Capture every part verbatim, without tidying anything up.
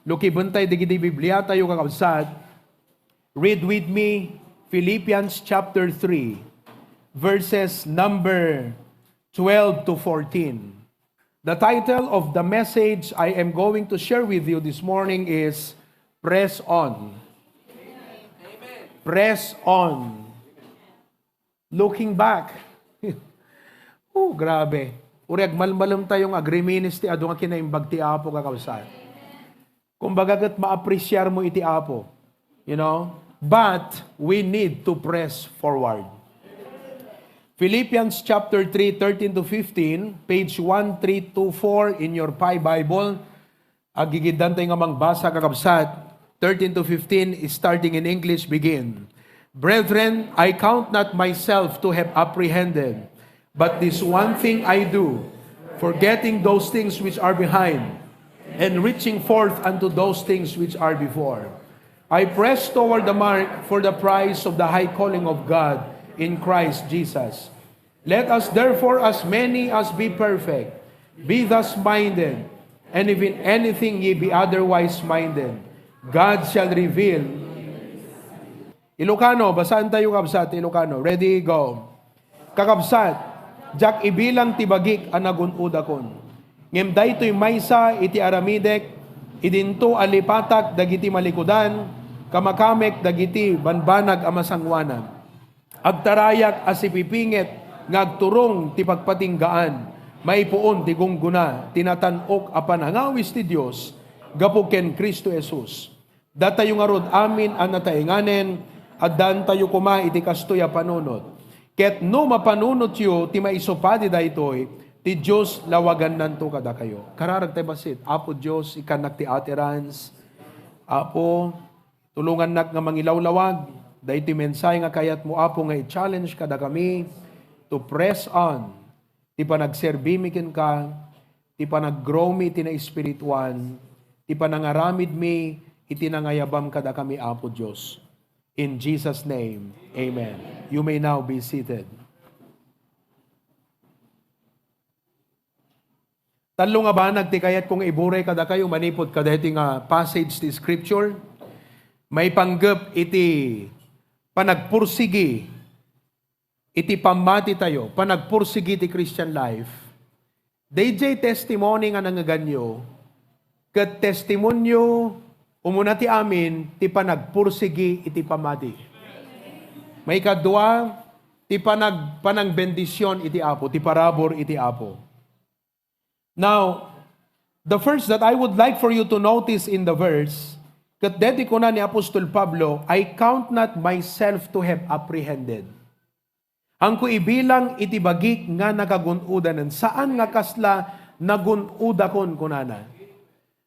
Lukibentayo dagiti Bibliatayo, kakabsat. Read with me Philippians chapter three, verses number twelve to fourteen. The title of the message I am going to share with you this morning is Press On. Press On. Looking back. Oh, grabe. Uray agmalmalem tayo nga agriminestri adu nga kinaimbag ti Apo, kakabsat. Kumbaga, ket maapresiar mo iti Apo. You know? But we need to press forward. Philippians chapter three, thirteen to fifteen, page one three two four in your Pi Bible. Agigiddan tayo nga mangbasa, kakabsat. Thirteen to fifteen, starting in English, begin. Brethren, I count not myself to have apprehended, but this one thing I do, forgetting those things which are behind, and reaching forth unto those things which are before. I press toward the mark for the prize of the high calling of God in Christ Jesus. Let us therefore, as many as be perfect, be thus minded, and if in anything ye be otherwise minded, God shall reveal. Ilocano, basaan tayo, kabsat, Ilocano. Ready, go. Kakabsat, diak ibilang ti bagik a nagun-odakon. Ngem daytoy maysa iti aramidek, idinto a lipatak dagiti malikudan, kamakamek dagiti banbanag a masangoanan. Agtarayak a sipipinget nga agturong ti pagpatinggaan, maipuon ti gunggona ti natan-ok a panangawis ti Dios gapu ken Cristo Jesus. Datayo ngarud amin a nataenganen, addantayo koma iti kastoy a panunot. Ket no mapanunotyo ti maisupadi daytoy, ti Dios lawagannanto kadakayo. Kararag tayo bassit, Apo Dios, ikkannak ti utterance. Apo, tulongannak nga mangilawlawag daytoy mensahe nga kayatmo, Apo, nga i-challenge kadakami to press on ti panagserbimi kenka, ti panaggrowmi iti naespirituan, ti panangaramidmi iti nangayabam kadakami, Apo Dios. In Jesus' name, amen. You may now be seated. Tallo nga banag ti kayatko nga iburay kadakayo manipud kadaytoy nga passage ti Scripture. Maipanggep iti panagpursigi iti pammatitayo, panagpursigi ti Christian life. Daydiay testimony nga nangngeganyo, ket testimonio umuna ti amin ti panagpursigi iti pammati. Maikadua, ti panag-, panangbendisyon iti Apo, ti parabur iti Apo. Now, the first that I would like for you to notice in the verse, ket deti kuna ni Apostol Pablo, "I count not myself to have apprehended." Haanko ibilang iti bagik nga nakagun-odanen, saan nga kasla nagun-odakon, kunana.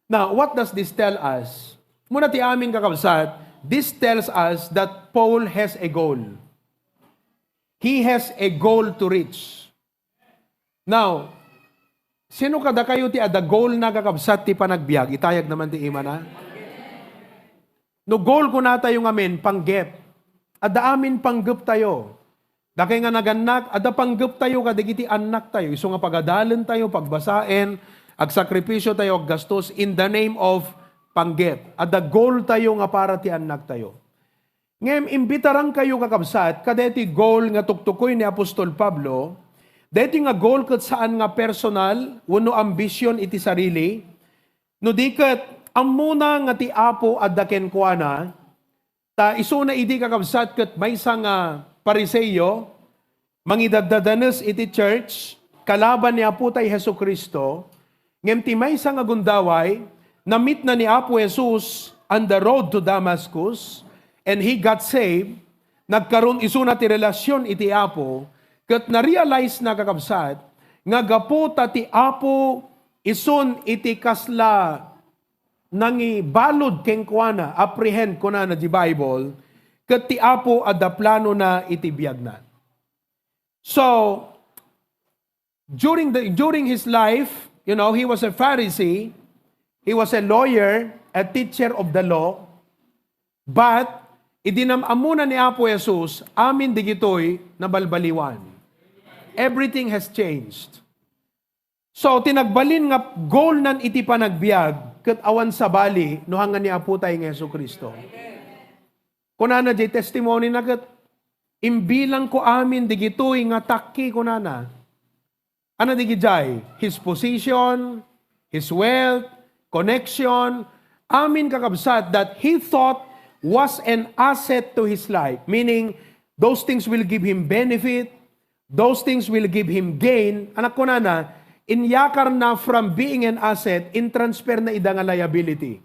Now, what does this tell us? Umuna ti amin, kakabsat, this tells us that Paul has a goal. He has a goal to reach. Now, sino kadakayo ti adda goal na, kakabsat, ti panagbiag? Itayag naman ti imana. No goal kunatayo ngamin, panggep. Adda amin panggep tayo. Dakay nga nagannak, adda panggep tayo kadagiti annak tayo. Isu nga pagadalen tayo, pagbasaen, agsakripisyo tayo, aggastos in the name of panggep. Adda goal tayo nga para ti annak tayo. Ngem imbitarankayo, kakabsat, kadaytoy goal nga tuktukoy ni Apostol Pablo. Daytoy nga goal ket saan nga personal wenno ambition iti sarili. No di ket, ammona nga ti Apo adda kenkuana, ta isuna idi, kakabsat, ket maysa nga Fariseo, mangidaddadanes iti church, kalaban ni Apo tay Jesu-Cristo, ngem ti maysa nga gundaway, na-meet-na ni Apo Jesus on the road to Damascus, and he got saved, nagkaroon isuna ti relasyon iti Apo, ket na-realize na, kakabsat, nga gapu ta ti Apo isun iti kasla nangibalud kenkuana, apprehend, kunana di Bible, ket ti Apo adda planona iti biagna. So, during the, during his life, you know, he was a Pharisee, he was a lawyer, a teacher of the law, but idi nam-ammona ni Apo Jesus, amin digitoy nabalbaliwan. Everything has changed. So, ti nagbalin nga goal nan iti panagbiag, ket awan sabali no hanggan ni Apo tayo nga Jesu-Cristo. Kunana jay testimony na ket, "Imbilangko amin digitoy nga takki," kunana. Ano digijay? His position, his wealth, connection, amin kakabsat that he thought was an asset to his life. Meaning, those things will give him benefit, those things will give him gain. Anak ko nana, inyakar na from being an asset, in-transfer na ida nga liability.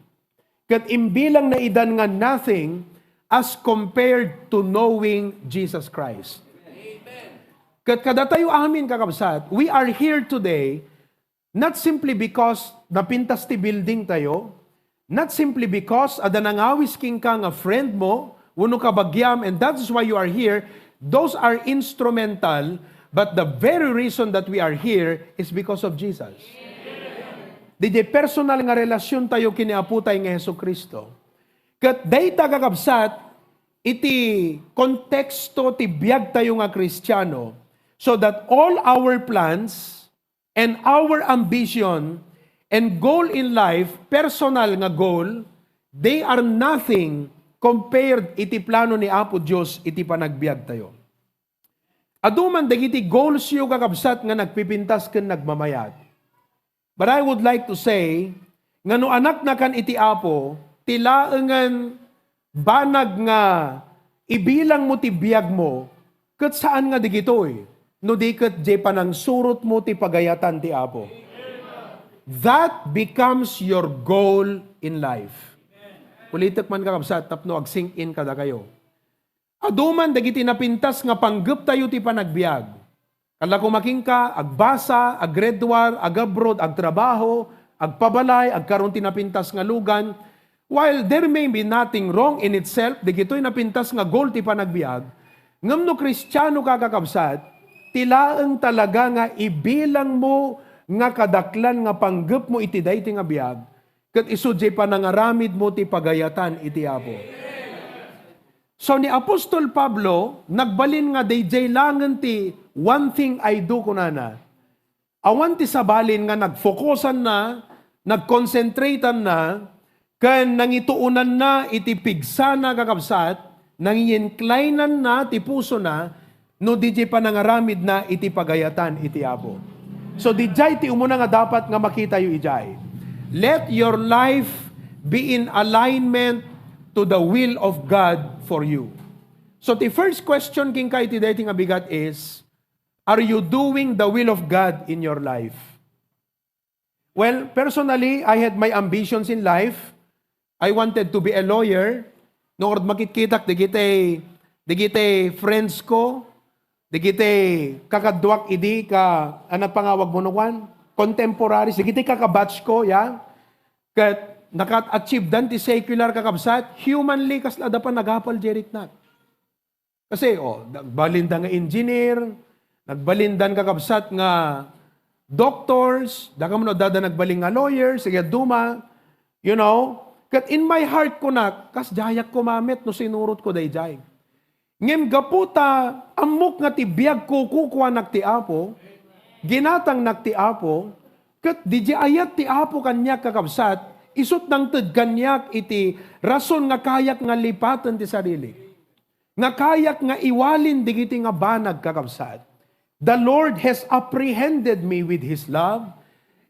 Ket imbilang na idan nga nothing as compared to knowing Jesus Christ. Ket kadatayo amin, kakabsat, we are here today not simply because napintas ti building tayo, not simply because adda nangawis kenka nga friend mo, wenno kabagiam, and that is why you are here. Those are instrumental, but the very reason that we are here is because of Jesus. Didiay personal nga relasyon tayo ken ni Apo tayo nga Jesu-Cristo. Ket dayta, kakabsat, iti konteksto ti biag tayo nga Kristiano, so that all our plans and our ambition and goal in life, personal nga goal, they are nothing compared iti plano ni Apo Dios iti panagbiag tayo. Adu man dagiti goals yo, kakabsat, nga nagpipintas ken nagmamayat. But I would like to say nga no anaknakan iti Apo, ti laengen banag nga ibilang mo ti biag mo, ket saan nga digitoy, no di ket jay panangsurot mo ti pagayatan ti Apo. That becomes your goal in life. Ulitek man, kakabsat, tapno ag-sink in kadakayo. Adu man dagiti napintas nga panggep tayo ti panagbiag. Kalla koma kenka, agbasa, aggraduar, agabroad, agtrabaho, agpabalay, agkaron ti napintas nga lugan. While there may be nothing wrong in itself, digitoy napintas nga goal ti panagbiag, ngem no Kristiano ka, kakabsat, ti laeng talaga nga ibilang mo nga kadaklan nga panggep mo iti daytoy nga biag, ket isu diay panangaramid mo ti pagayatan iti Apo. So, ni Apostol Pablo, nagbalin nga daydiay laengen ti "one thing I do," kunana. Awan ti sabalin nga nagfokusanna, nagkonsentratanna, ken nangituonanna iti pigsana, kakabsat, nangi-inclinanna ti pusona, no didiay panangaramidna iti pagayatan iti Apo. So, didiay ti umuna nga dapat nga makitayo idiay. Let your life be in alignment to the will of God for you. So, the first question kenka iti daytoy nga bigat is, are you doing the will of God in your life? Well, personally, I had my ambitions in life. I wanted to be a lawyer. No, or makitkitak, dagiti, dagiti friends ko, dagiti kakaduak idi ka, ano pangawag mo no kwan? Contemporaries, dagiti kakabatch ko, ya. Ket nakat-achieve dan ti secular, kakabsat, humanly, kasla da pa nagapal, Jerry Knack. Kasi, oh, nagbalinda nga engineer, nagbalindan, kakabsat, nga doctors, dakaman no adda nagbalin nga lawyers, sige, duma, you know, ket in my heart kunak, kas diayak kumamet no sinurot ko daydiay. Ngem gapu ta ammok nga ti biag ko kukuanak ti Apo, ginatangnak ti Apo, ket didiay ayat ti Apo kaniak, kakabsat, isut' nangted kaniak iti rason nga kayak nga lipaten ti sarili. Nga kayak nga iwalin digiti nga banag, kakabsat. The Lord has apprehended me with His love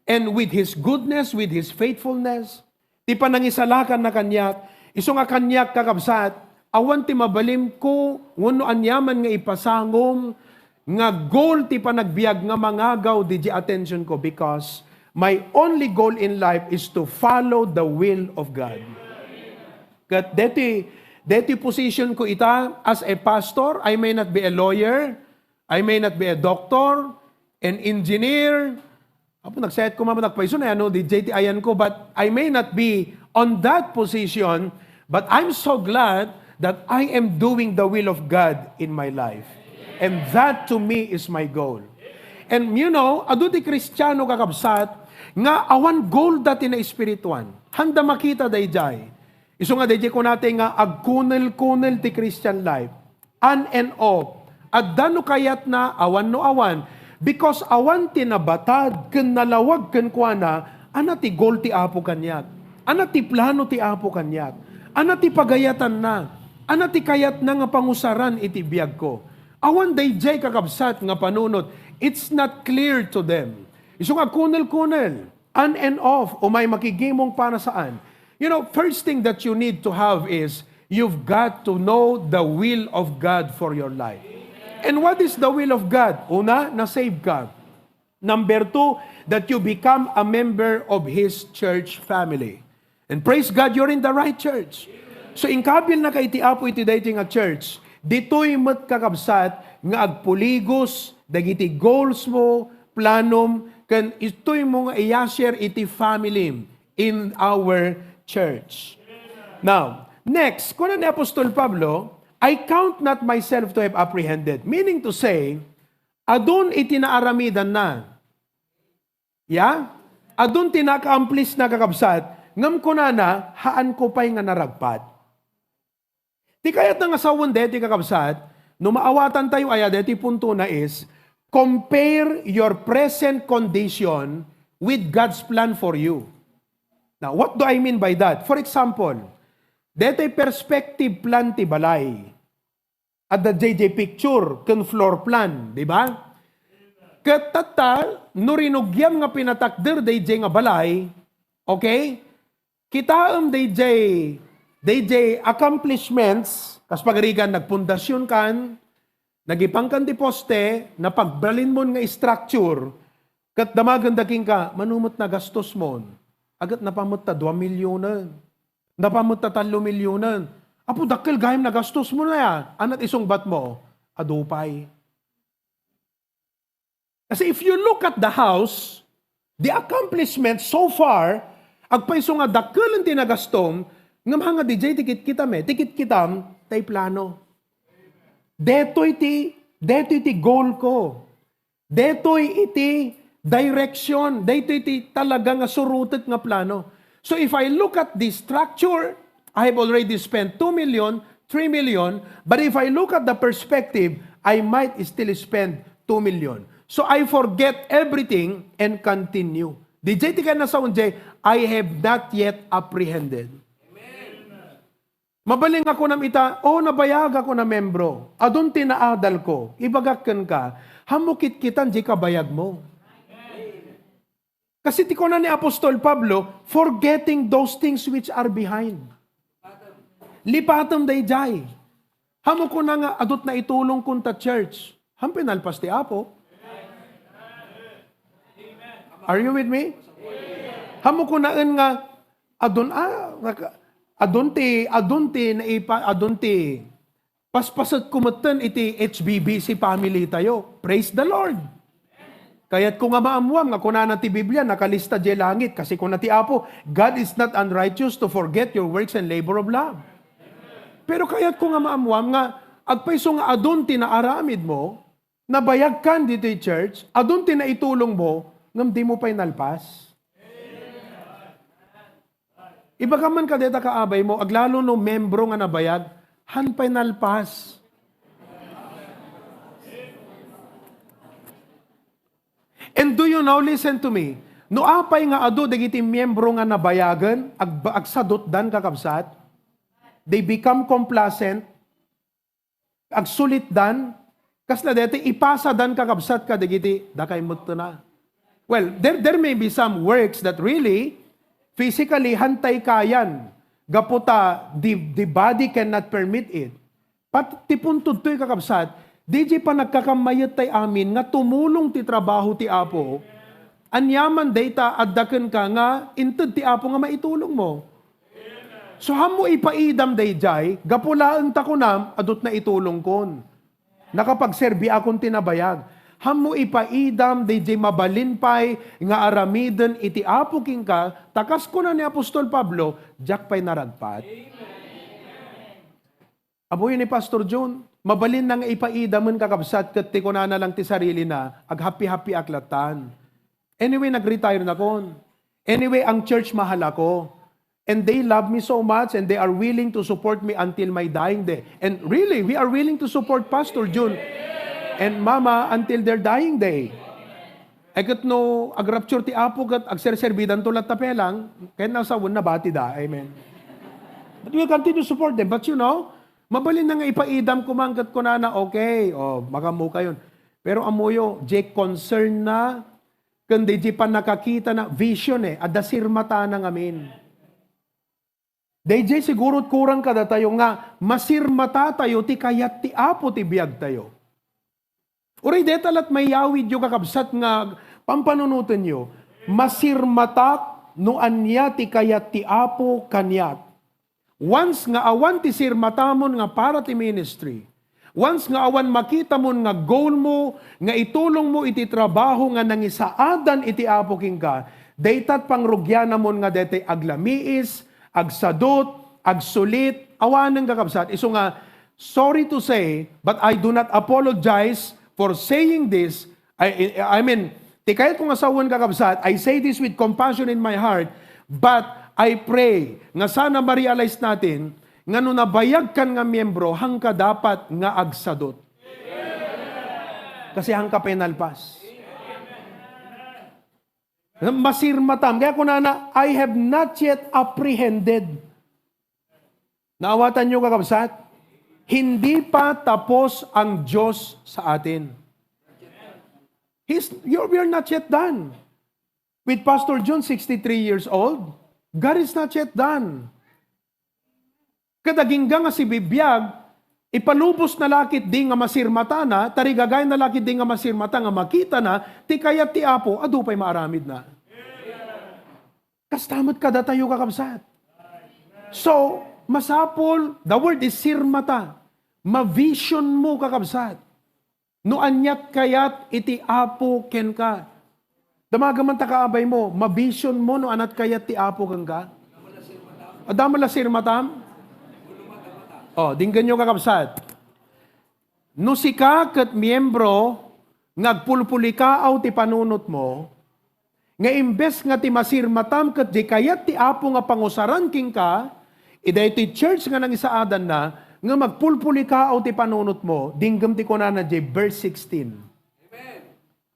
and with His goodness, with His faithfulness. Ti panangisalakanna kaniak, isu nga kaniak, kakabsat, awan ti mabalinko wenno aniaman nga ipasangom nga goal ti panagbiag nga mangagaw didiay attention ko, because my only goal in life is to follow the will of God. Ket deti, deti position ko ita as a pastor, I may not be a lawyer, I may not be a doctor, an engineer. Apo, nagsayat ko man, nagpaiso na, ano, didiay ti ayan ko, but I may not be on that position, but I'm so glad that I am doing the will of God in my life. And that to me is my goal. And you know, adu ti Kristiano, kakabsat, nga awan goal da ti naespirituan. Handa makita daydiay. Isu nga daydiay kunatay nga agkunel-kunel ti Christian life. On and off. Adda no kayatna, awan no awan. Because awan ti nabatad ken nalawag kenkuana, ana ti goal ti Apo kaniak. Ania ti plano ti Apo kaniak? Ania ti pagayatanna? Ania ti kayatna nga pangusaran iti biagko? Awan daydiay, kakabsat, nga panunot. It's not clear to them. Isu nga kunel-kunel, on and off, umay makigimong para saan. You know, first thing that you need to have is you've got to know the will of God for your life. And what is the will of God? Una, na-save ka. Number two, that you become a member of His church family. And praise God, you're in the right church. So, inkabilnaka iti Apo iti daytoy nga church. Ditoy met, kakabsat, nga agpuligos dagiti goals mo, planom, ken itoy mo nga iya-share iti family in our church. Now, next, kuna ni Apostol Pablo, "I count not myself to have apprehended." Meaning to say, adun iti naaramidanna. Ya? Adun ti naka-accomplish na, kakabsat, ngem kunana, "Haanko pay nga naragpat." Ti kayatna nga sawen deti, kakabsat, no maawatantayo aya deti puntona is, compare your present condition with God's plan for you. Now, what do I mean by that? For example, deti perspective plan ti balay. Adda daydiay picture ken floor plan, di ba? Ket tatta, no rinugiam nga pinatakder daydiay nga balay, okay? Kitaem daydiay, daydiay accomplishments, kas pagarigan, nagpundasyon kan, nagipan kan ti poste, napagbalinmon nga structure, ket damagenda kenka, mano met nagastos mon? Aget napan met ta dua milyonen. Napan met ta tallo milyonen. Apo, dakkel gayam nagastos mo na ya. Anat isungbat mo? Adu pay. Kasi if you look at the house, the accomplishment so far, agpayso nga dakkel ti nagastom, ngem ha nga daydiay ti kitkitam, eh. Ti kitkitam, tay plano. Detoy ti, detoy ti goal ko. Detoy iti direction, detoy iti talaga nga surutek nga plano. So if I look at this structure, I have already spent two million, three million, but if I look at the perspective, I might still spend two million. So I forget everything and continue. Daydiay ti kayatna sawen, I have not yet apprehended. Mabalin nga kunam ita, "O, nabayag ako na membro. Adun ti naadal ko." Ibagak kenka, hammo kitkitan di kabayag mo. Kasi ti kuna ni Apostol Pablo, "Forgetting those things which are behind." Lipatem daydiay. Hammo kuna nga, "Adut na itulong kun ta church." Hampay nalpas ti Apo. Are you with me? Hammo kunaen nga, adun, ah, naka-, adun ti, adun ti naipa-, adun ti paspasekko metten iti H B B C family tayo. Praise the Lord! Kayatko nga maammuam nga kunana ti Biblia, nakalista diay langit, kasi kuna ti Apo, "God is not unrighteous to forget your works and labor of love." Pero kayatko nga maammuam nga agpayso nga adun ti naaramid mo, nabayag kan ditoy church, adun ti naitulong mo, ngem dimo pay nalpas. Ibagam man kadeta, kaabay mo, aglalo no membro nga nabayag, han pay nalpas. And do you know, listen to me, no apay nga adu dagiti miyembro nga nabayagen, ag-, agsadutdan, kakabsat, they become complacent, agsulitdan, kasla daytoy ipasadan, kakabsat, kadagiti dakay metten a. Well, there, there may be some works that really, physically, hantay kayan, gapu ta the, the body cannot permit it. Pat-, ti punto ditoy, kakabsat, diay panagkakammayet tay amin nga tumulong ti trabaho ti Apo. Aniaman dayta adda kenka nga inted ti Apo nga maitulong mo. So, hammo ipaidam daydiay, gapu laeng ta kunam, adut na itulongkon. Nakapagserbiakon ti nabayag. Hammo ipaidam daydiay mabalin pay nga aramiden iti Apo kenka, ta kas kuna ni Apostol Pablo, "Diak pay naragpat." Abuy ni Pastor Jun, mabalin na nga ipaidamen, kakabsat, ket ti kunana lang ti sarilina, "Aghappy-happyak lattan. Anyway, nag-retire nakon. Anyway, ang church mahal ako. And they love me so much and they are willing to support me until my dying day." And really, we are willing to support Pastor Jun and Mama until their dying day. Ay ket no agrapture ti Apo ket agserserbidanto latta pelang, ket nasawen na batida. Amen. But we'll continue to support them. But you know, mabalin na nga ipaidam kuman ket kunana, "Okay, oh, magammo kayon." Pero ammoyo, diay concern na, ken diay pannakakita na, vision eh, adda sirmatana ngamin. Daydiay siguro kurang kadatayo nga masirmatatayo ti kayat ti Apo ti biagtayo. Uray deta lat maiyawidyo, kakabsat, nga pampanunotenyo, masirmatak no ania ti kayat ti Apo kaniak. Once nga awan ti sirmatamon nga para ti ministry, once nga awan makitamon nga goal mo, nga itulong mo iti trabaho nga nangisaadan iti Apo kenka, daytat pangrugianamon nga daytay aglamiis, agsadut, agsulit, awanen, kakabsat. Isu nga, sorry to say, but I do not apologize for saying this. I, I mean, ti kayatko nga sawen, kakabsat, I say this with compassion in my heart, but I pray nga sana ma-realize natin nga no nabayag kan nga miyembro, hangka dapat nga agsadut. Kasi hangka pay nalpas. Masirmatam. Kaya kunana, "I have not yet apprehended." Naawatanyo, kakabsat? Hindi pa tapos ang Diyos sa atin. He's, you're, we're not yet done. With Pastor John, sixty-three years old, God is not yet done. Ket agingga nga sibibiag, ipalubos na la ketdi nga masirmatana, tarigagayna la ketdi nga masirmata nga makitana ti kayat ti Apo, adu pay maaramidna. Kasta met kadatayo, kakabsat. So, masapul, the word is sirmata. Ma-vision mo, kakabsat. No aniat kayat iti Apo kenka. Damaga man ta kaabay mo, ma-vision mo no aniat kayat ti Apo kenka. Adda met la sirmatam? Oh, dinggenyo, kakabsat. No sika ket miyembro nga agpulpulikaaw ti panunotmo, nga imbes nga ti masirmatam ket di kayat ti Apo nga pangusaran kenka, idaytoy church nga nangisaadanna, nga agpulpulikaaw ti panunotmo, dinggem ti kunana diay verse sixteen.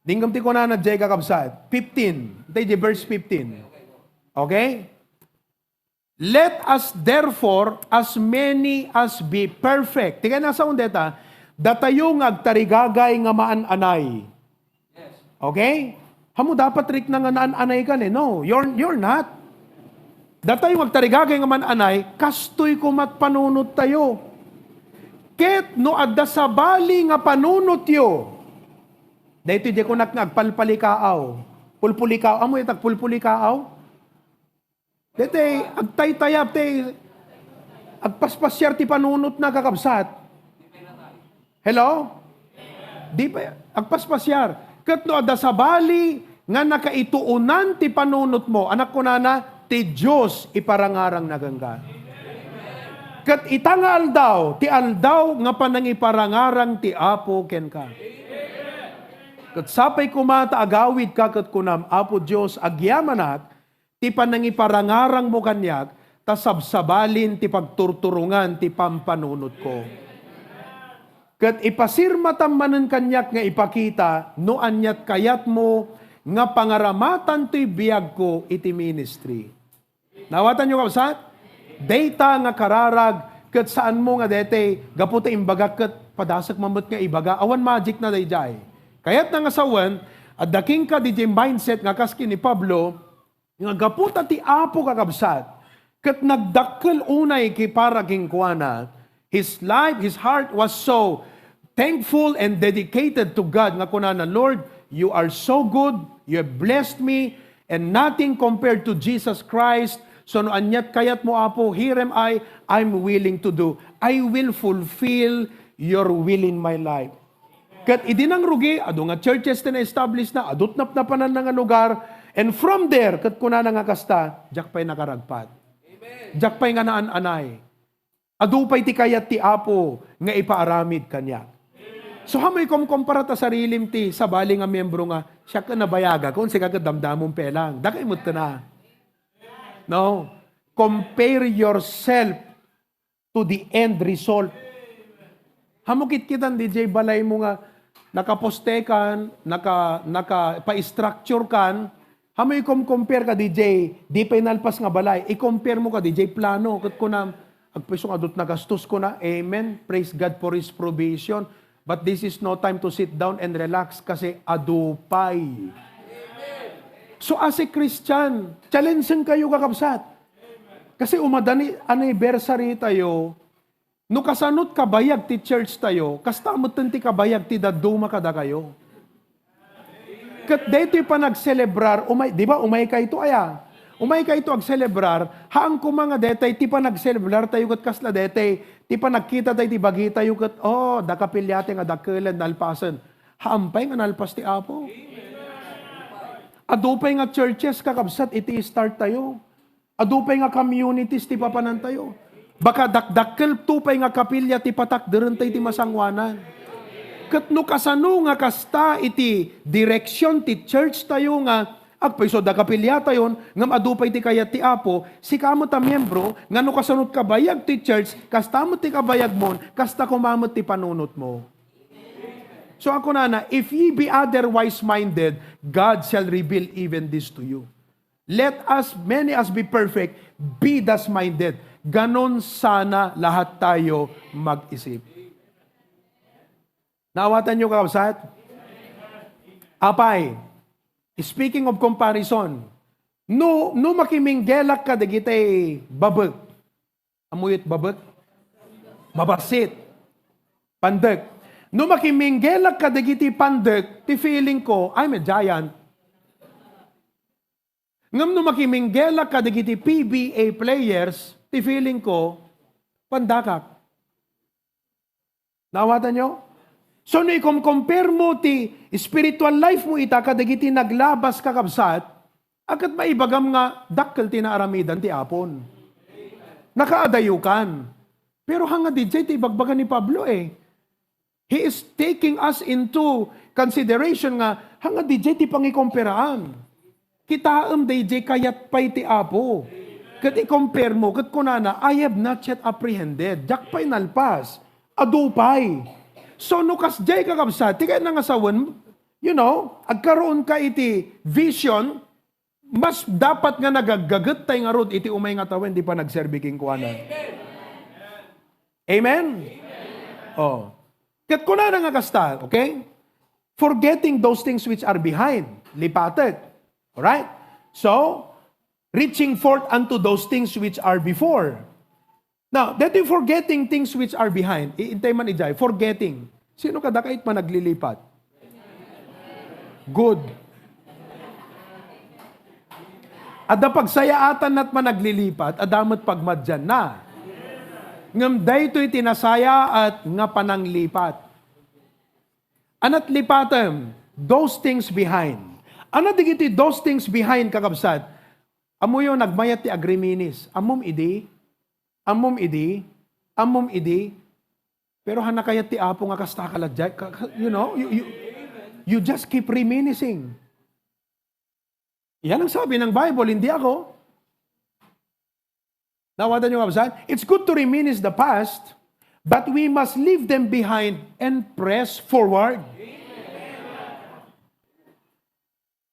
Dinggem ti kunana diay, kakabsat. Fifteen. Itay diay verse fifteen. Okay? "Let us therefore, as many as be perfect." Ti kayatna sawen dayta, datayo nga agtarigagay nga maan-anay. Okay? Amo dapat rikna nga naan-anay ka, eh. No, you're, you're not. Datayo nga agtarigagay nga maan-anay, kastoy koma ti panunottayo. Ket no adda sabali nga panunotyo, daytoy diay kunak nga agpalpalikaaw. Pulpulikaaw. Amo iti agpulpulikaaw? Daytoy, agtaytayab, ti agpaspasiar ti panunotna, kakabsat. Hello? Di pay, agpaspasiar. Ket no adda sabali nga nakaituonan ti panunotmo, anak, kunana, ti Dios iparangarangna kenka. Ket ita nga aldaw, ti aldaw nga panangiparangarang ti Apo kenka. Ket sapay koma ta agawidka ket kunam, "Apo Dios, agyamanak ti panangiparangarangmo kaniak, ta sabsabalin ti pagturturongan ti pampanunotko." Ket ipasirmatam manen kaniak nga ipakita no aniat kayatmo nga pangaramatan toy biagko iti ministry. Naawatanyo, kabsat? Dayta nga kararag, ket saanmo nga daytay, gapu ta imbagak ket padasek man met nga ibaga, awan magic na daydiay. Kayatna nga sawen, adda kenka diay mindset nga kas ken ni Pablo, nga gapu ta ti Apo, kakabsat, ket nagdakkel unay ken para kenkuana, his life, his heart was so thankful and dedicated to God nga kunana, "Lord, you are so good, you have blessed me, and nothing compared to Jesus Christ. So no aniat kayatmo, Apo, here am I, I'm willing to do. I will fulfill your will in my life." Ket idi nangrugi, adu nga churches ti na-establish na, adu ti napnapananna nga lugar, and from there, ket kunana nga kasta, "Diak pay nakaragpat. Diak pay nga naan-anay. Adu pay ti kayat ti Apo nga ipaaramid kaniak." So, amoy kumkumpara ta sarilim ti sabali nga miyembro nga, "Siak ket nabayagakon, sika ket damdamom pelang." Dakay met na. No? Compare yourself to the end result. Ammom, kitkitam diay balaymo nga, nakapostekan, naka, naka, pa-structure kan, amo ikom-compare ka D J, di pay nalpas nga balay, i-compare mo ka D J plano, ket kunam, agpayso nga adut nagastos ko na, amen, praise God for His provision, but this is no time to sit down and relax kasi adu pay. So as a Christian, challenge-en kayo, kakabsat. Kasi umadani anniversary tayo, no kasanot kabayag ti church tayo, kasta metten ti kabayag ti dadduma kadakayo. Ket daytoy panagselebrar, umay, di ba, umay kayto aya? Umay kayto agselebrar, haan koma nga daytay ti panagselebrar tayo ket kasla daytay ti panagkita tayo ti bagitayo ket, oh, da kapiliate nga dakkelen, nalpasen. Haan pay nga nalpas ti Apo. Adu pay nga churches, kakabsat, iti start tayo. Adu pay nga communities ti papanantayo. Baka dakdakkel to pay nga kapilya ti patakderentayo ti masangoanan. Ket no kasano nga kasta iti direksion ti church tayo nga agpayso da kapiliatayon, ngem adu pay ti kayat ti Apo, sika met a miembro, nga no kasano kabayag ti church, kasta met ti kabayagmon, kasta koma met ti panunotmo. So, ako nana, if ye be otherwise minded, God shall reveal even this to you. Let as many as be perfect, be thus minded. Ganon sana lahat tayo mag-isip. Naawatan niyo, kakabsat? Apay, speaking of comparison, no, no makiminggelak kadagiti babek, amuyot babek? Mabassit. Pandek. No makiminggelak kadagiti pandek, ti feeling ko, I'm a giant. Ngem no makiminggelak kadagiti P B A players, ti feeling ko, pandakak. Naawatan nyo? So, no ikom-compare mo ti spiritual life mo ita kadagiti naglabas, kakabsat, akat maibagam nga dakkel ti naaramidan ti Apon. Nakaadayukan. Pero hanga dijay ti ibagbaga ni Pablo eh. He is taking us into consideration nga, hanga dijay ti pangikomparaam. Kitaem dayjay kayat pay ti Apo. Ket i-compare mo, ket kunana, "I have not yet apprehended." Diak pay nalpas. Adu pay. So, no kasjay, kakabsat, ti kayat nga sawen, you know, agkaroon ka iti vision, mas dapat nga nagaggaget tay ngarud iti umay nga tawen di panagserbi kenkuana. Amen? Oh. Ket kunana nga kasta, okay? Forgetting those things which are behind. Lipatek. Alright? So, reaching forth unto those things which are before. Now, detoy forgetting things which are behind. Iintay man ijay, forgetting. Sino kadakay managlilipat? Good. Adda pagsayaatan nat managlilipat, adda met pagmadianna. Ngem daytoy ti nasayaat nga pananglipat. Anat lipatem, those things behind. Anat digiti those things behind, kakabsat? Ammoyo, nagmayat ti agriminis. Ammom idi? Ammom idi? Ammom idi? Pero hana kayat ti Apo nga kasta ka la diay, ka, ka, you know, you, you, you just keep reminiscing. Yan ang sabi ng Bible, hindi ako. Nawatan niyo, kabsat? It's good to reminisce the past, but we must leave them behind and press forward.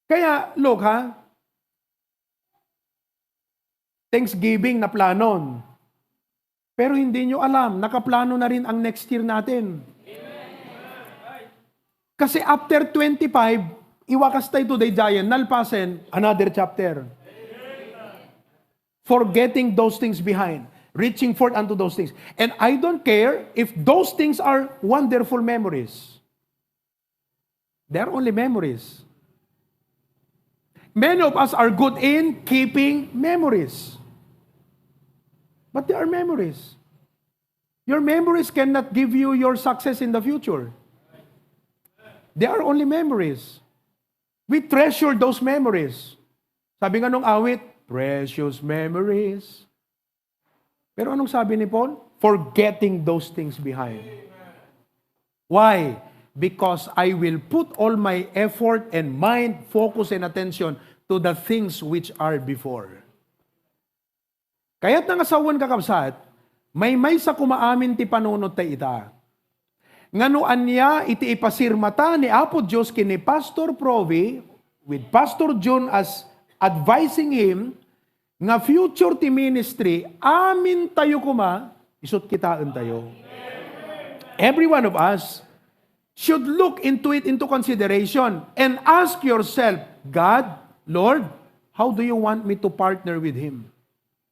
Kaya, look ha, Thanksgiving na planon. Pero hindi nyo alam, nakaplano na rin ang next year natin. Kasi after twenty-five, iwakas tayo today, Giant, nalpasen, another chapter. Forgetting those things behind, reaching forth unto those things. And I don't care if those things are wonderful memories. They are only memories. Many of us are good in keeping memories. But they are memories. Your memories cannot give you your success in the future. They are only memories. We treasure those memories. Sabi nga nung awit, "Precious memories." Pero anong sabi ni Paul? "Forgetting those things behind." Why? "Because I will put all my effort and mind, focus, and attention to the things which are before." Kayat na nga sawen, kakabsat, maymaysa koma amin ti panunot ta ita. Nga no ania iti ipasirmata ni Apo Dios ken ni Pastor Provi, with Pastor Jun as advising him, nga future ti ministry, amintayo koma, isut kitaentayo. Every one of us should look into it, into consideration, and ask yourself, "God, Lord, how do you want me to partner with him?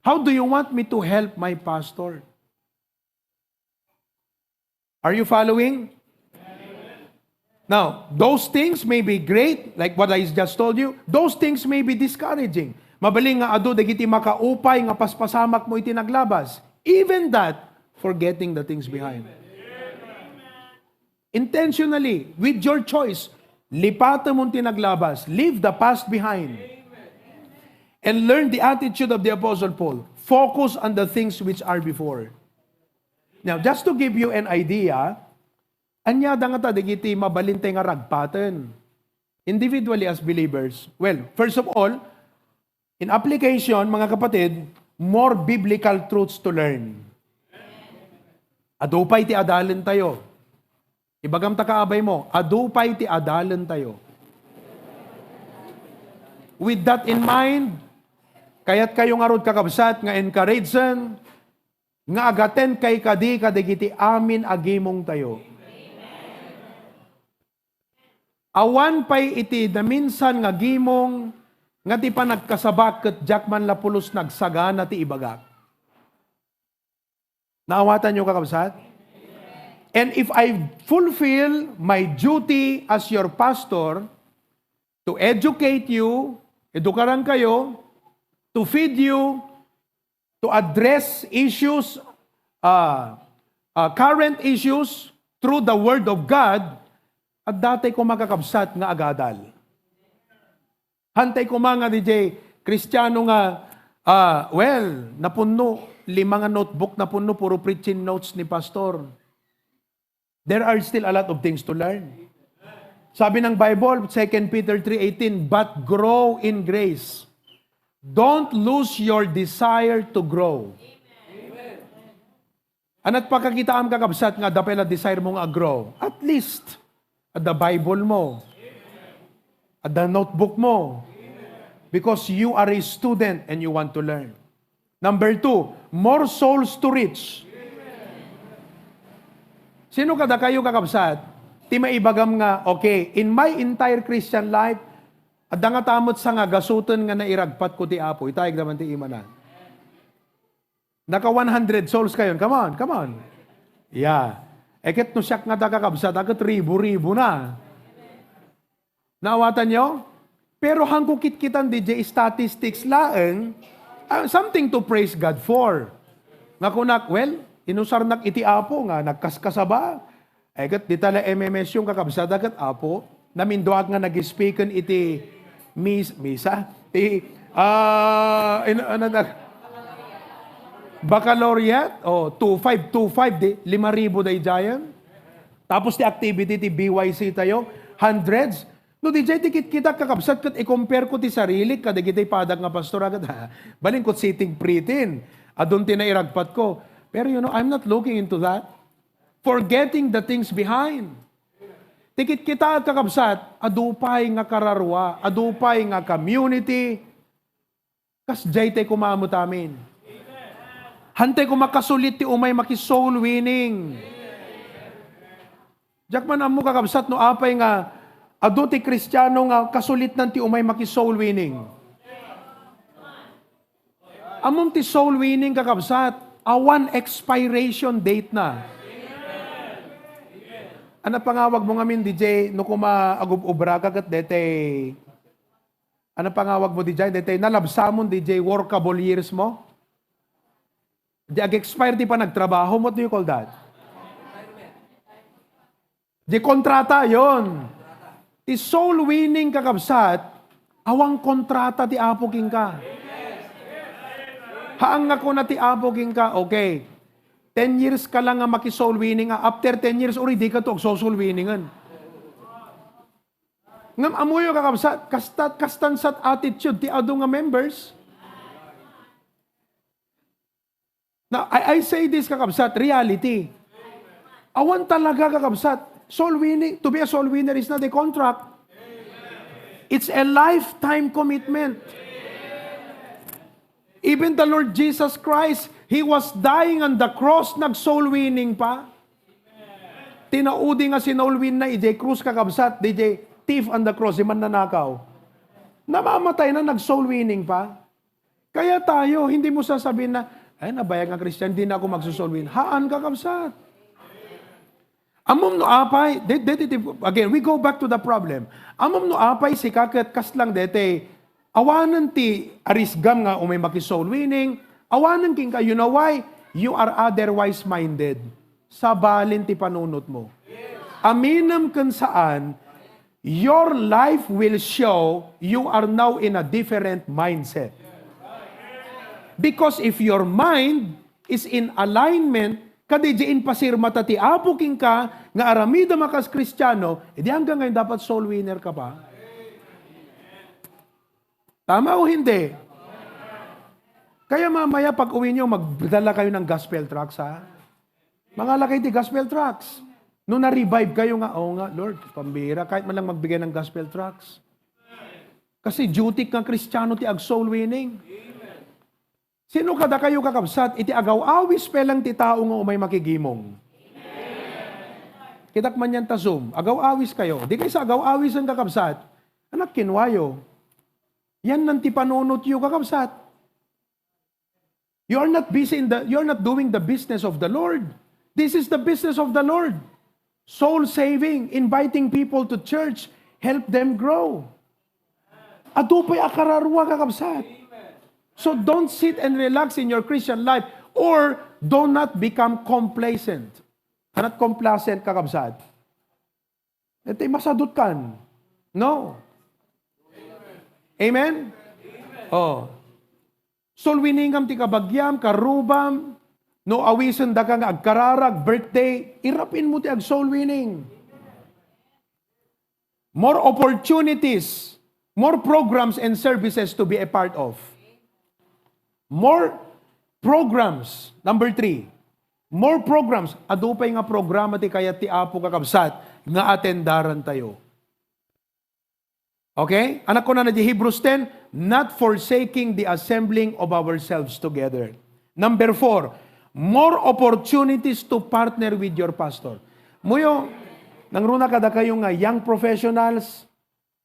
How do you want me to help my pastor?" Are you following? Now, those things may be great, like what I just told you. Those things may be discouraging. Mabalin nga adu dagiti makaupay nga paspasamak mo iti naglabas. Even that, forgetting the things behind. Intentionally, with your choice, lipatem ti naglabas. Leave the past behind. And learn the attitude of the Apostle Paul. Focus on the things which are before. Now, just to give you an idea, ania da ngata dagiti mabalin tay nga ragpaten individually as believers? Well, first of all, in application, mga kapatid, more biblical truths to learn. Adu pay ti adalentayo. Ibagam ta kaabay mo, adu pay ti adalentayo. With that in mind, kayatkayo ngarud, kakabsat, nga encouragen, nga agatenkayo kadi kadagiti amin a gimongtayo. Awan pay iti naminsan nga gimong nga ti panagkasabak ket diak man la pulos nagsagana ti ibagak. Naawatanyo, kakabsat? And if I fulfill my duty as your pastor, to educate you, edukaran kayo, to feed you, to address issues, uh, uh, current issues through the Word of God, adda tay koma, kakabsat, nga agadal. Hantay koma nga D J Kristiano nga, ah, well, napunno, lima nga notebook napunno, puro preaching notes ni pastor. There are still a lot of things to learn. Sabi ng Bible, Second Peter three eighteen, "But grow in grace." Don't lose your desire to grow. Anat pakakitaam, kakabsat, nga adda pay la desire mo nga aggrow. At least, adda Bible mo. Adda notebook mo. Because you are a student and you want to learn. Number two, more souls to reach. Sino kadakayo, kakabsat, ti maibagam nga, "Okay, in my entire Christian life, adda nga tamot sa nga gasuten nga nairagpat ko ti Apo." Itayag naman ti imana. Naka one hundred souls kayon. Come on, come on. Yeah. Eh, ket no siak nga da, kakabsat, a ket ribu-ribu na. Naawatanyo? Pero hangko kitkitan D J statistics laeng, ah, something to praise God for. Nga kunak, well, inusarnak iti Apo nga nagkaskasaba. Ay, ket dita la M M S yung kakabsat, ket Apo, naminduak nga nag-speaken iti mis-, misa? Ti, ah, in-, ano na, baccalaureate? Oh, two five, two five, di, lima ribu daydiayen. Tapos ti activity ti B Y C tayo, hundreds. No, di jay ti kitkitak, kakabsat, ket i-compare ko ti sarilik kadagiti padak nga pastor, agad, ha? Balin ko sitting pretty. Adun ti nairagpat ko. Pero, you know, I'm not looking into that. Forgetting the things behind. Ti kitkitaek, kakabsat, adu pay nga kararua, adu pay nga community. Kasdiay tay koma met amin. Hantay koma kasulit ti umay maki-soul winning. Diak man ammo, kakabsat, no apay nga adu ti Kristiano nga kasulitnan ti umay maki-soul winning. Ammom ti soul winning, kakabsat, awan expiration date na. Ano pangawag mo ngamin, D J, no kuma agub-ubra ka ket detay, ano pangawag mo, D J, detay nalabsamon, D J, workable years mo? Di ag-expire ti panagtrabaho mo, what do you call that? Di kontrata, yon. Ti soul winning, kakabsat, awan kontrata ti Apo kenka. Haan nga kuna ti Apo kenka, okay, ten years ka lang nga maki-soul winning, ah, after ten years, uri, dika to agso-soul winningen. Ngem ammoyo, kakabsat, kasta, kastan sat attitude ti adu nga members. Now, I, I say this, kakabsat, reality. Awan talaga, kakabsat. Soul winning, to be a soul winner is not a contract. It's a lifetime commitment. Even the Lord Jesus Christ, He was dying on the cross, nag-soul winning pa. Tinaudi nga sinoul winna idiay krus, kakabsat, diay thief on the cross, di mannanakaw. Namamatay na, nag-soul winning pa. Kaya tayo, hindi mo sasabihin na, "Ay, nabayag nga Kristian, hindi na ako magsusoul win." Haan, kakabsat. Ammom no apay, de-, de-, de-, again, we go back to the problem. Ammom no apay, sika ket kaslang dete, awanen ti arisgam nga umay makisoul winning, awanen kenka, you know why? You are otherwise minded. Sabalin ti panunot mo. Aminem ken saan, your life will show you are now in a different mindset. Because if your mind is in alignment, kadi di impasirmata ti Apo kenka nga aramidem a kas Kristiano, edi hanggang ngayon dapat soul winner ka pa. Tama o hindi? Kaya mamaya pag uwi nyo, magdala kayo ng gospel tracts, ha? Mangala kayo ti gospel tracts. No na-revive kayo nga, "Oo nga, Lord, pambira, kahit man lang magbigay ng gospel tracts." Kasi duty nga Kristiano ti ag-soul winning. Sino kadakayo, kakabsat, iti agaw-awis pa lang ti tao nga umay makigimong? Kitak man yan ta Zoom, agaw-awis kayo. Di kayo sa agaw-awisen, kakabsat, anak, kinwayo. Yan nan ti panunot yu, kakabsat. You are not busy in the, you are not doing the business of the Lord. This is the business of the Lord. Soul saving, inviting people to church, help them grow. Adu pay a kararua, kakabsat. So don't sit and relax in your Christian life or do not become complacent. Anat complacent, kakabsat? Iti masadutkan. No. Amen? Oh. Soul winningam ti kabagiam, karubam, no awisen daka nga agkararag, birthday, irapin mo ti ag-soul winning. More opportunities, more programs and services to be a part of. More programs. Number three, more programs. Adu pay nga programa ti kayat ti Apo, kakabsat, nga atendaran tayo. Okay? Anak ko na na di Hebrews ten, not forsaking the assembling of ourselves together. Number four, more opportunities to partner with your pastor. Muyo, nangruna kada kayo nga young professionals,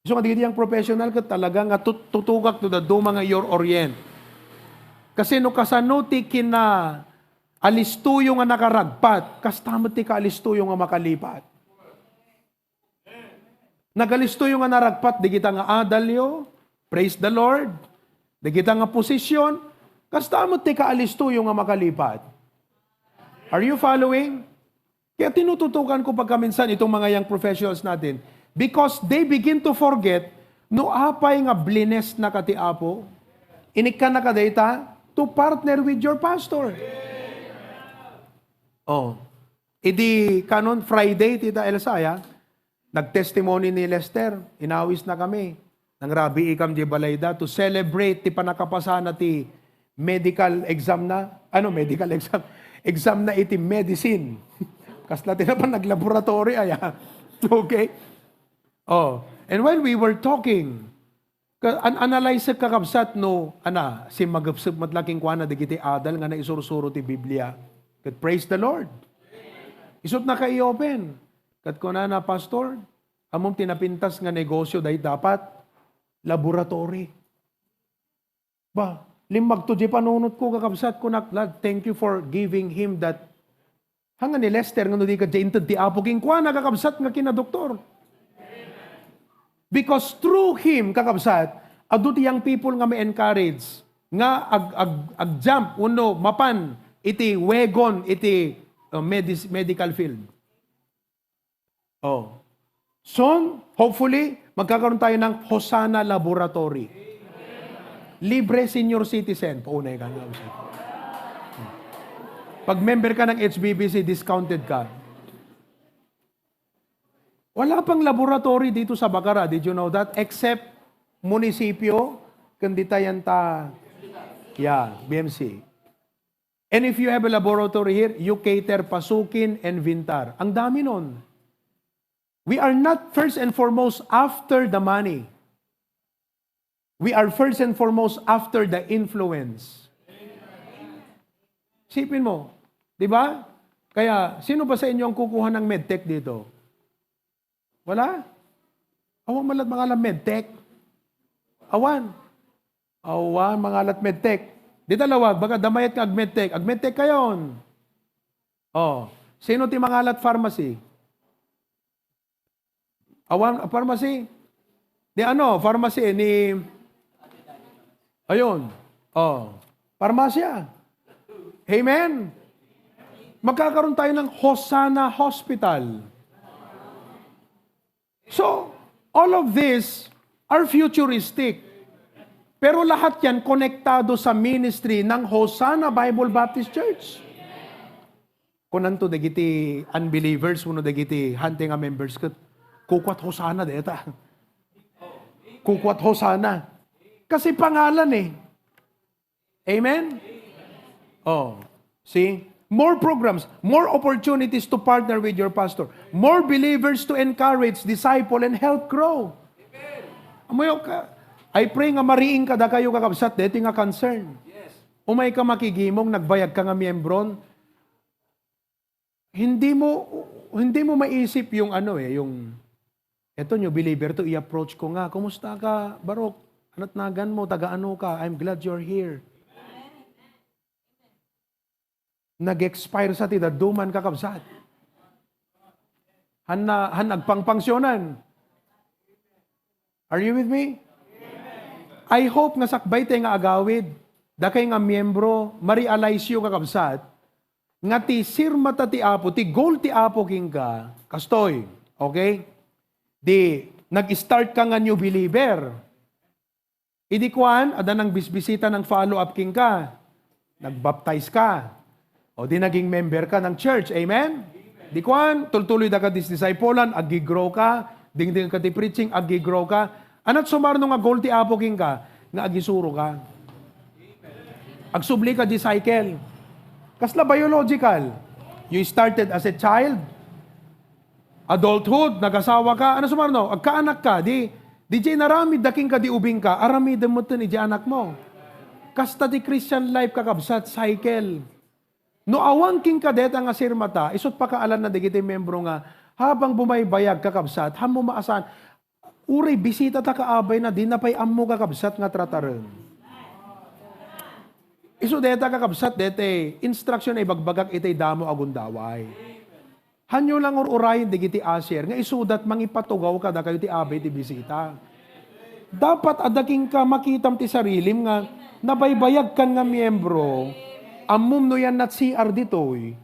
so nga di young professional ket talaga nga tut-, tutugak to the duma nga your orient. Kasi no kasano ti kina alistuyo nga nakaragpat, kasta met ti kaalistuyo nga makalipat. Nagalistoyo nga naragpat, digita nga adalyo, praise the Lord, digita nga posisyon, kasta met ti kaalistoyo nga makalipat. Are you following? Kaya tinututukan ko pagkaminsan itong mga young professionals natin because they begin to forget no apay nga blines na ka ti Apo, inikkan na ka dayta to partner with your pastor. Oh. Idi kanon Friday, Tita Elsa, ya, nagtestimony ni Lester, inawis na kami. Nangrabii kam di balayda to celebrate ti panakapasana ti medical exam na. Ano, medical exam? Exam na iti medicine. Kasla ti napan naglaboratory, aya. Okay? Oh, and while we were talking, Ka-, an-, analyze, kakabsat, no, ana, simmagepsep met la kenkuana dagiti adal nga naisursuro ti Biblia. Ket praise the Lord. Isut' naka-i-open. Ket kunana, "Pastor, ammom ti napintas nga negosyo dayta, dapat laboratory." Ba, limmagto di panunotko, kakabsat, kunak, "Lord, thank you for giving him that." Hanga ni Lester nga no di ka diay inted ti Apo, kenkuana, kakabsat, nga kinadoktor. Because through him, kakabsat, adu ti young people nga ma-encourage, nga ag-, ag-, ag-jump, wenno mapan iti wagon, iti, uh, medis-, medical field. Oh. Soon, hopefully, magkakaroon tayo ng Hosanna Laboratory. Libre senior citizen. Paunay ka nga. Pag member ka ng H B B C, discounted ka. Wala pang laboratory dito sa Bacara. Did you know that? Except munisipyo, kundi tayan ta, yeah, B M C. And if you have a laboratory here, you cater pasukin and vintar. Ang dami nun. We are not first and foremost after the money. We are first and foremost after the influence. Isipin mo, di ba? Kaya, sino ba sa inyo ang kukuha ng medtech dito? Wala? Awan man la't mangalan medtech. Awan. Awan, mangalan medtech. Di talawag, baka damayat nga agmedtech. Agmedtech kayon. Oh, sino ti mangalan pharmacy? Awan, pharmacy? Di ano, pharmacy ni, ayun. Oh, parmasya. Amen? Magkakaroon tayo ng Hosanna Hospital. So, all of this are futuristic. Pero lahat yan konektado sa ministry ng Hosanna Bible Baptist Church. Kunanto dagiti unbelievers wenno dagiti hantay nga members ket, "Kukuat Hosanna dayta. Kukuat Hosanna." Kasi pangalan eh. Amen? Oh, see? More programs, more opportunities to partner with your pastor, more believers to encourage, disciple, and help grow. Amoyo ka, I pray nga mariing kadakayo, kakabsat, deti nga concern. Umay ka makigimong, nagbayag ka nga miyembron, hindi mo, hindi mo maisip yung ano eh, yung, eto, new believer to, i-approach ko nga, "Kumusta ka, Barok? Anat nagan mo? Taga ano ka? I'm glad you're here." Nag-expire sa ti dadduma, kakabsat. Han na, han agpangpangsionan. Are you with me? I hope nga sakbay tay nga agawid, dakay nga miyembro, ma-realize yo, kakabsat, nga ti sirmata ti Apo, ti goal ti Apo kenka, kastoy, okay? Di, nag-start ka nga new believer. Idi kuan, adda nang bisbisita, nang follow-up kenka. Nagbaptize ka. O di naging member ka ng church. Amen? Di kuan, tultuloy da ka dis-, disciple-an, agi-grow ka, dingding ka ti preaching, agi-grow ka. Anat sumarno nga goal ti Apo kenka? Nga agisuro ka. Agsubli ka di cycle. Kasla biological. You started as a child, adulthood, nagasawa ka, ano sumarno? Agkaanak ka, di, di jay naramid da kenka di ubing ka, aramidem metten ijay anak mo. Kasta ti Christian life, kakabsat, cycle. No awan kenka deta nga sirmata, isut pakaalan na dagiti membro nga, habang bumaybayag, kakabsat, hammo maasan, uray bisita ta kaabay na, di na pay ammo, kakabsat, nga trataren. Isu deta, kakabsat, deta instruction a ibagbagak itay damo a gundaway. Hanyo lang ur-urayen dagiti usher nga isudat mangipatugaw kadakayo ti abay ti bisita. Dapat adda kenka makitam ti sarilim nga nabaybayag kan nga miyembro. Ammom no yan na C R ditoy.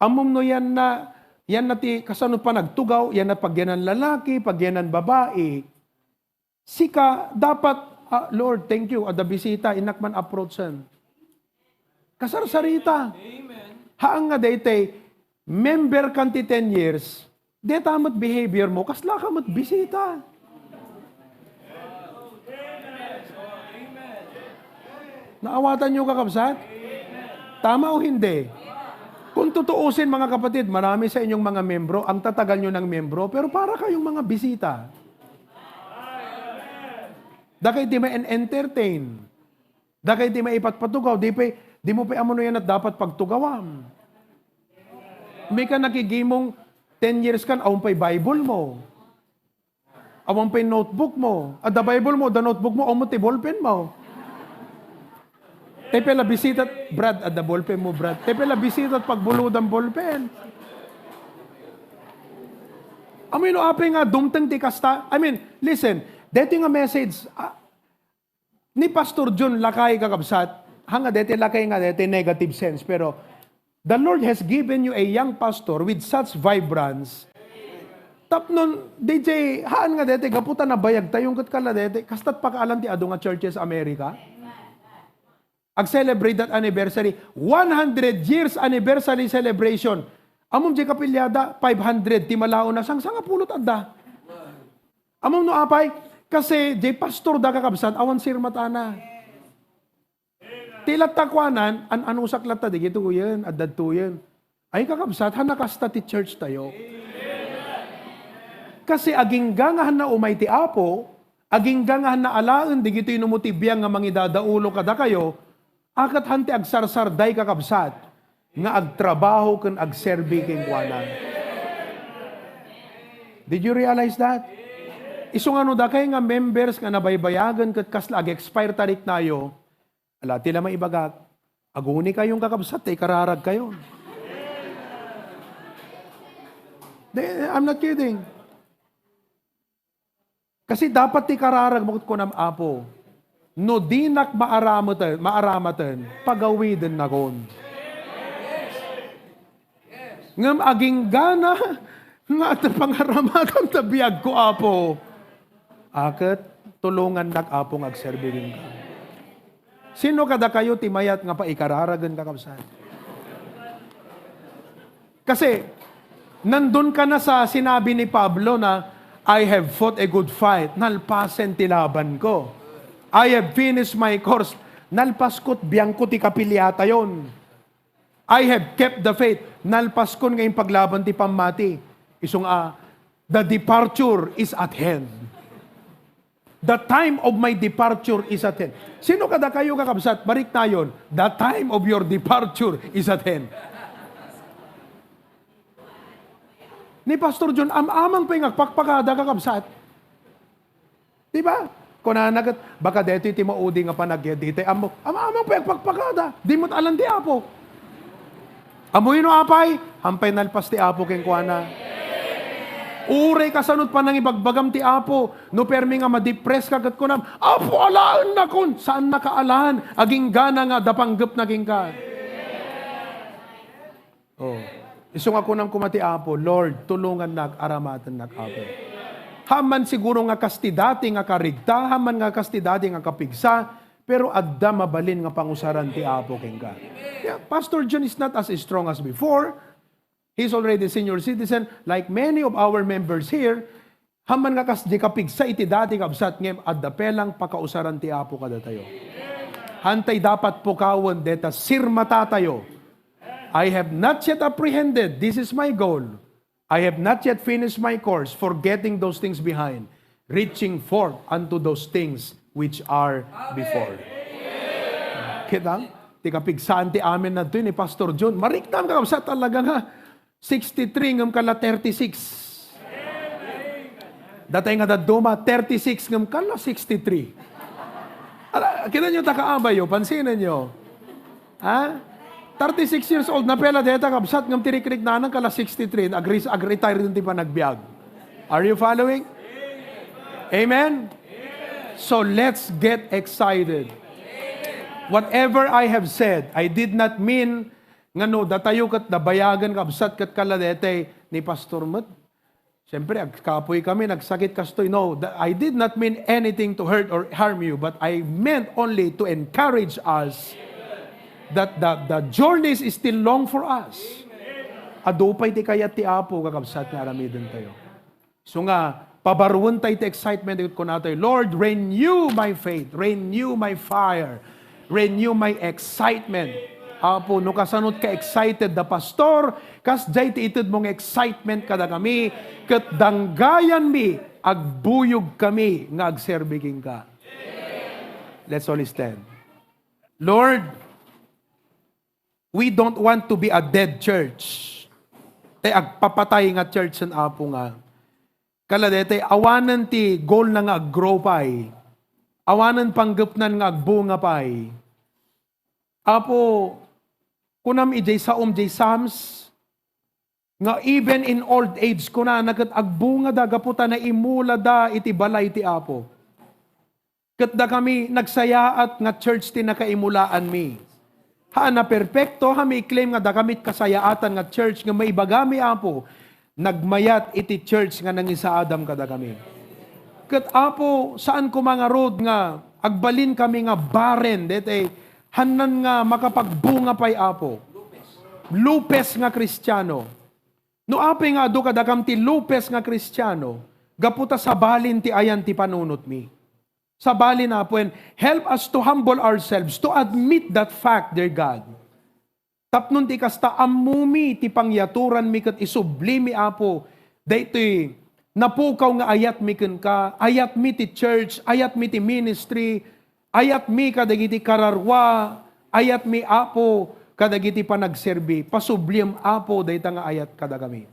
Ammom no yan na, yan na ti kasano panagtugaw, yan na pagyanan lalaki, pagyanan babai. Sika, dapat, "Ah, Lord, thank you, adda bisita, innak man approachen." Kasarsarita. Amen. Haan nga daytay, member kan ti ten years, deta met behavior mo, kasla ka met bisita. Naawatan niyo, kakabsat? Tama o hindi? Kung tutuusin, mga kapatid, marami sa inyong mga membro, ang tatagal nyo ng membro, pero para kayong mga bisita. Dakay ti ma-entertain. Dakay ti maipatpatugaw. Di pa, di mo pa ammo no yan at dapat pagtugawam. May ka nakigimong ten years kan, awan pa'y Bible mo. Awan pa'y notebook mo. Adda Bible mo, adda notebook mo, awan ti ballpen mo. Tay pala bisita, Brad, adda ballpen mo, Brad. Tay pala bisita, pagbuludan ballpen. Amoy no apay nga dumteng ti kasta. I mean, listen, deti nga message, ah, ni Pastor John lakay, kakabsat, hanga deti lakay nga deti negative sense, pero the Lord has given you a young pastor with such vibrance. Tapnon, D J, haan nga deti, gapu ta nabayag tayo, ket kala deti, kastat pakaalan ti adu nga churches America. Ag-celebrate that anniversary, one hundred years anniversary celebration. Amom di kapiliada, five hundred, ti malaona, sang sangapulo adda. Amom no apay, kasi di pastor da kakabsat, awan sirmatana. Ti latta kuanan, an-anusak latta, digitoyen, adda ditoyen. Ay, kakabsat, han nakasta ti church tayo. Kasi agingga nga han naumay ti Apo, agingga nga han naalaen, digitoy no mo ti biang nga mangidadaulo kadakayo, a ket han ti agsarsarday, kakabsat, nga agtrabaho ken agserbi kenkuana. Did you realize that? Isu nga no dakay nga members nga nabaybayagen ket kasla ag-expire ta riknayo, ala ti la maibagak, aguni kayon, kakabsat, ta ikararag kayon. Di, I'm not kidding. Kasi dapat ti kararag mo ket kunam, "Apo, no dinak maarameten, maaramaten, pagawidennakon." Ngem aginggana nga adda pangaramatam ta biagko, Apo. A ket tulongannak, Apo, nga agserbi kenka. Sino kadakayo ti mayat nga paikararagen, kakabsat? Kasi, nandun ka na sa sinabi ni Pablo na, "I have fought a good fight." Nalpasen ti laban ko. "I have finished my course." Nalpaskot biangko ti kapiliatayon. "I have kept the faith." Nalpaskon nga impaglaban ti pammati. Isu nga, "The departure is at hand." The time of my departure is at hand. Sino kadakayo, kakabsat? Mariknayon, the time of your departure is at hand. Ni Pastor John, am-amang pay nga agpakpakada, kakabsat. Di ba? Kunana ket, baka detoy ti maudi nga panagyat ditoy. Ammo, am-amang pay agpakpakada. Di met alan ti Apo. Ammoyo no apay? Hampay nalpas ti Apo kenkuana. Uray kasano ti panangibagbagam ti Apo. No permi nga ma-depress ka ket kunam, "Apo, alaennakon." Saannaka alan. Aginggana nga adda panggepna kenka. Oh. Isu nga kunam koma ti Apo, "Lord, tulongannak, aramatennak, Apo." Haan man siguro nga kas ti dati nga karigta, haan man nga kas ti dati nga kapigsa, pero adda mabalin nga pangusaran ti Apo kenka. Yeah, Pastor John is not as strong as before. He's already senior citizen. Like many of our members here, haan man nga kas di kapigsa iti dati, kabsat, ngem adda pay lang pakausaran ti Apo kadatayo. Hantay dapat pukawen deta sirmatatayo. "I have not yet apprehended. This is my goal. I have not yet finished my course, forgetting those things behind, reaching forth unto those things which are before." Kita? Ti kapigsaan ti amin na ni Pastor John. Mariknam, kakabsat, talaga nga. Sixty-three ngem kala thirty-six. Datay nga dadduma, thirty-six ngem kala sixty-three. Ala, kita nyo, ta kaabayo, pansinen nyo. Ha? Thirty-six years old, napela deta, kabsat, ngem ti rikriknana kala sixty-three, agri-, agretire din ti panagbiag. Are you following? Amen? So let's get excited. Whatever I have said, I did not mean nga no, datayo ket nabayagen, kabsat, ket kala detay ni Pastor met. Siyempre, agkapoy kami, nagsakit kastoy. No, th-, I did not mean anything to hurt or harm you, but I meant only to encourage us that the, the journey is still long for us. Adu pay ti kayat ti Apo, kakabsat, nga aramidentayo. So nga, pabaruenta iti excitement, ket kunatayo, "Lord, renew my faith, renew my fire, renew my excitement." Apo, no kasano ka-excited da Pastor, kas jay ti ited mo nga excitement kadakami, ket danggayanmi, agbuyog kami nga agserbi kenka. Let's all stand. Lord, we don't want to be a dead church. Tay agpapatay nga church, Apo, nga. Kala detay, awanen ti goal na nga ag-grow pay. Awanen panggepnan nga agbunga pay. Apo, kunam ijay saom jay Psalms, nga even in old age, kunana ket agbunga da gapu ta naimula da iti balay ti Apo. Ket dakami, nagsayaat nga church ti nakaimulaanmi. Haan a perpekto, haan mi i-claim nga dakami ti kasayaatan nga church nga maibagami, Apo, nagmayat iti church nga nangisaadam kadakami. Ket, Apo, saan koma ngarud nga agbalin kami nga barren, detay, hannan nga makapagbunga pay, Apo. Lupes nga Kristiano. No apay nga adu kadakam ti lupes nga Kristiano, gapu ta sabalin ti ayan ti panunotmi. Sabali, Apo, and help us to humble ourselves, to admit that fact, dear God. Tapno ti kasta, ammomi ti pangyatoranmi ket isublimi, Apo, daytoy napukaw nga ayatmi kenka, ayatmi ti church, ayatmi ti ministry, ayatmi kadagiti kararua, ayatmi, Apo, kadagiti panagserbi. Pasubliem, Apo, dayta nga ayat kadakami.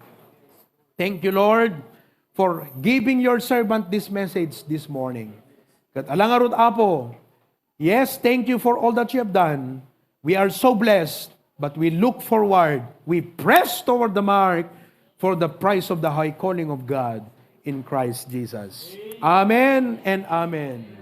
Thank you, Lord, for giving your servant this message this morning. Ket ala ngarud, Apo, yes, thank you for all that you have done. We are so blessed, but we look forward. We press toward the mark for the prize of the high calling of God in Christ Jesus. Amen and amen.